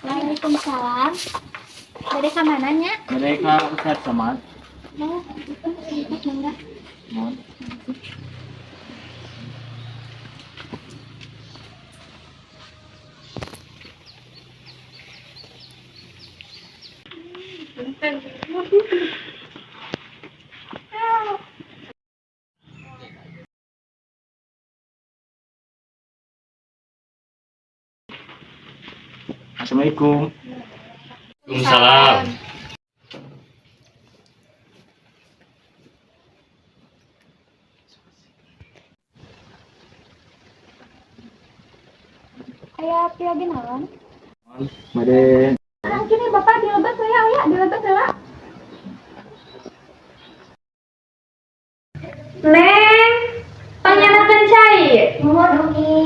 Waalaikumsalam. Bade ka mana nya? Bade ka Ustaz Somad. Oh, mangga. Mohon. Assalamualaikum. Waalaikumsalam. Aya piyogi naon? Bade Ah, kini Bapak dilebet ya, ya, dilebet heula. Neng, pangnyandakkeun cai. Nuhun, Umi.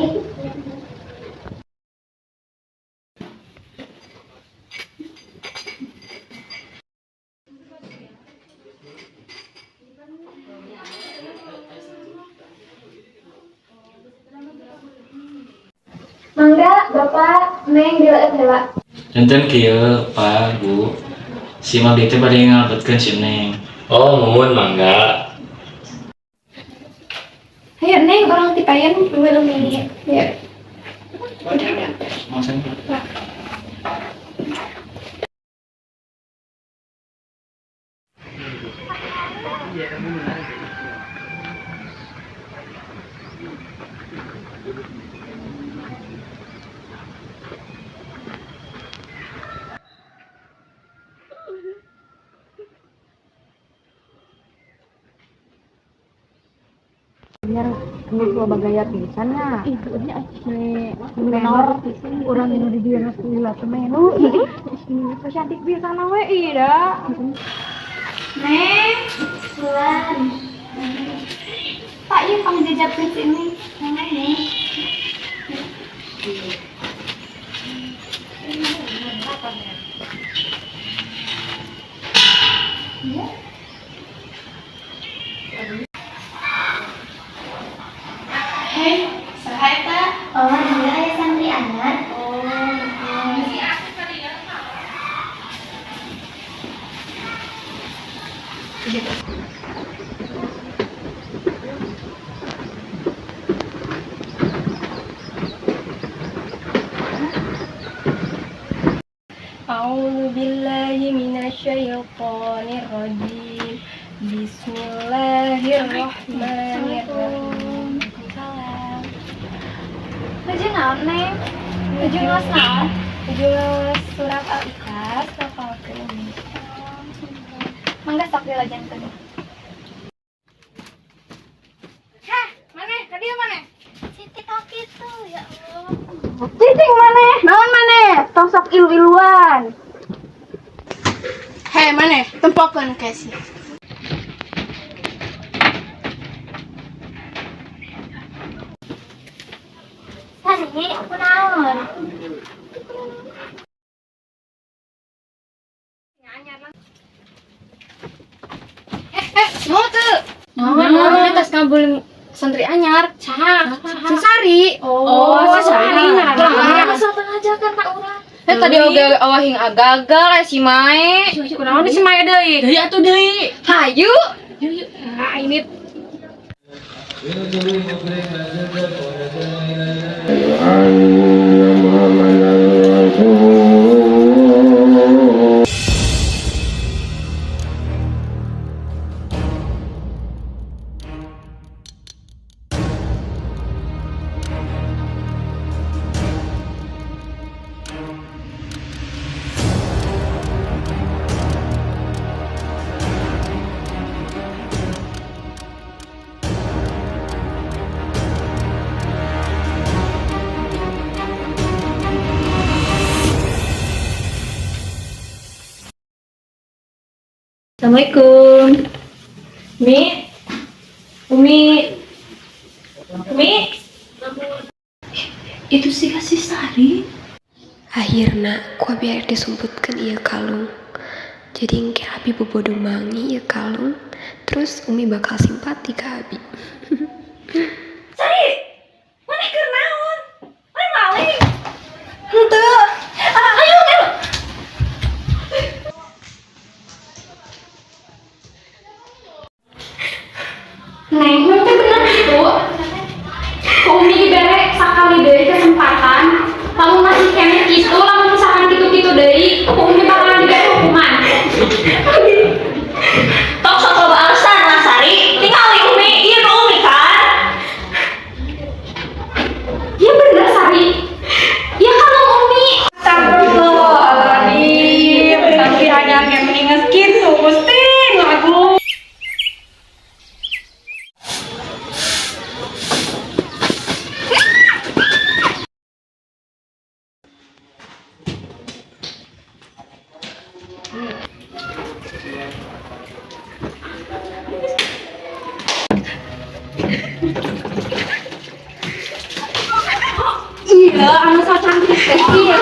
Mangga, Bapak, Neng dilebet heula. Janten kieu, Pak, Bu. Si Mabdi teh bade ngalebetkeun si Neng. Oh, muhun, mangga. Ayo Neng, urang ti payun. Nuhun, Umi. Ya. Udah, udah. Mau saya? Geus loba gaya pisan nya. Menor urang nu di dieu geus lila teh menu. Ih, cantik pisan we ieu da. Neng, Bulan. Pak, ieu pangjajapkeun si Neng. Mangga nih. Hei, saha eta? Oh, dia aya santri anyar. Oh, A'udzu billahi minasyaitonir rajim. Bismillahirrahmanirrahim. Waalaikumsalam. Nuju naon, Neng? Nuju ngaos naon? Nuju ngaos surat Al-Ikhlas ngapalkeun Umi. Mangga sok dilajengkeun. Hah, maneh? Ka dieu maneh? Siti kok kitu, ya Allah. Cicing maneh? Naon maneh? Tong sok ilu-iluan. Hei, maneh? Tempokeun ke si. Sari, kunaon? Eh, mau tuh. Naon, tas ngabulin santri anyar. Saha? Si Sari. Oh, si Sari. Nah, asal ngajakan ka urang. Eh, tadi oge awahing gagal eh si Mae. Kunaon si Mae deui? Deui atuh deui. Hayu. Yuk, yuk. Nah, ini Assalamualaikum. Mi. Umi. Umi. Itu sih kasih Sari. Akhirna ku abi arek disumputkeun ieu kalung. Jadi engke abi bobodo mangi ieu kalung, terus Umi bakal simpati ka abi. Sari. Maneh keur naon? Maneh maling? Henteu. Ah, ayo. Iya, anu so cantik teh. Iya.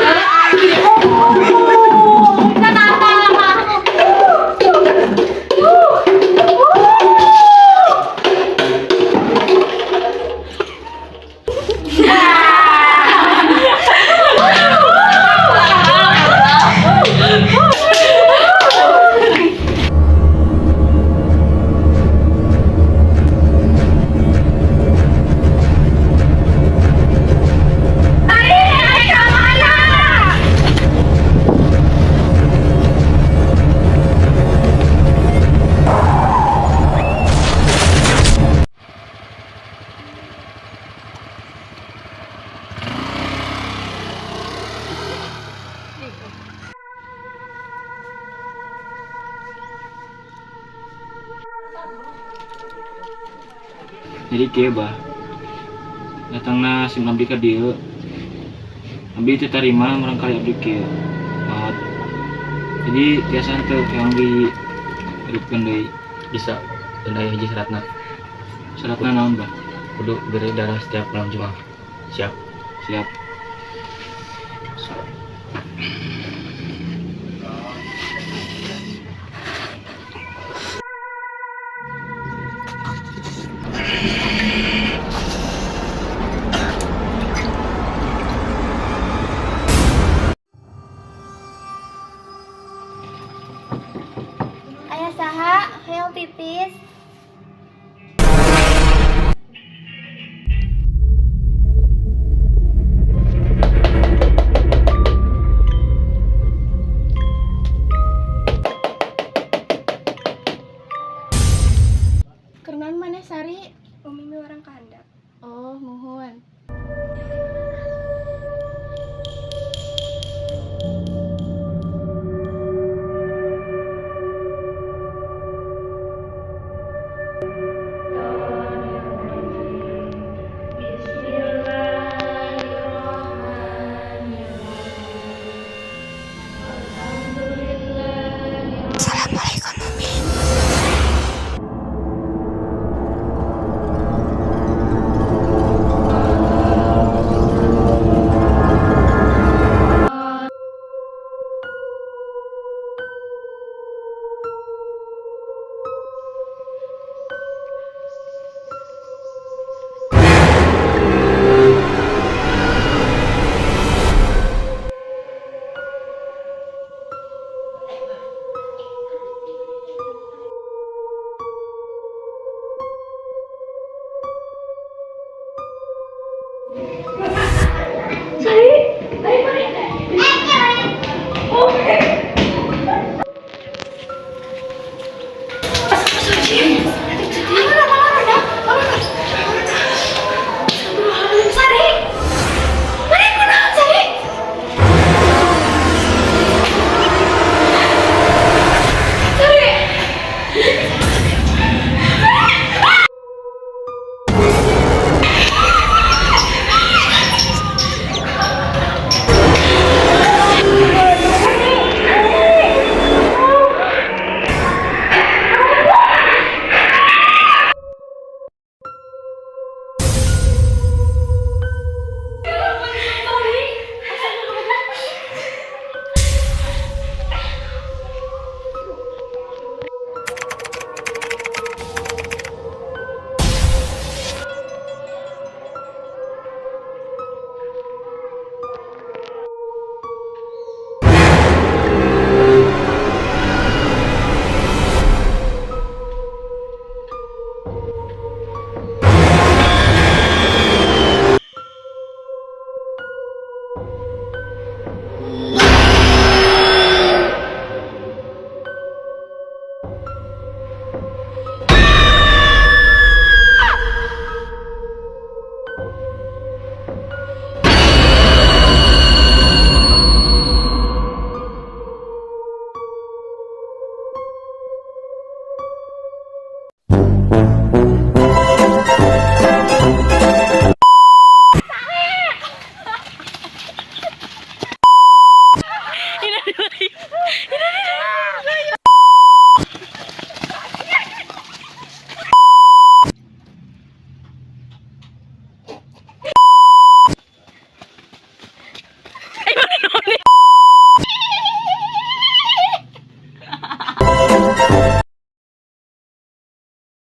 Jadi kieu, Bah. Datangna sim abdi ka dieu. Abdi teu tarima murangkalih abdi kieu. Maot. Jadi tiasa teu yang dihidupkeun deui? Bisa. Dan aya hiji syaratna. Syaratna naon, Bah? Kudu beri darah setiap malam Jumat. Siap? Siap. Aya saha, hoyong pipis.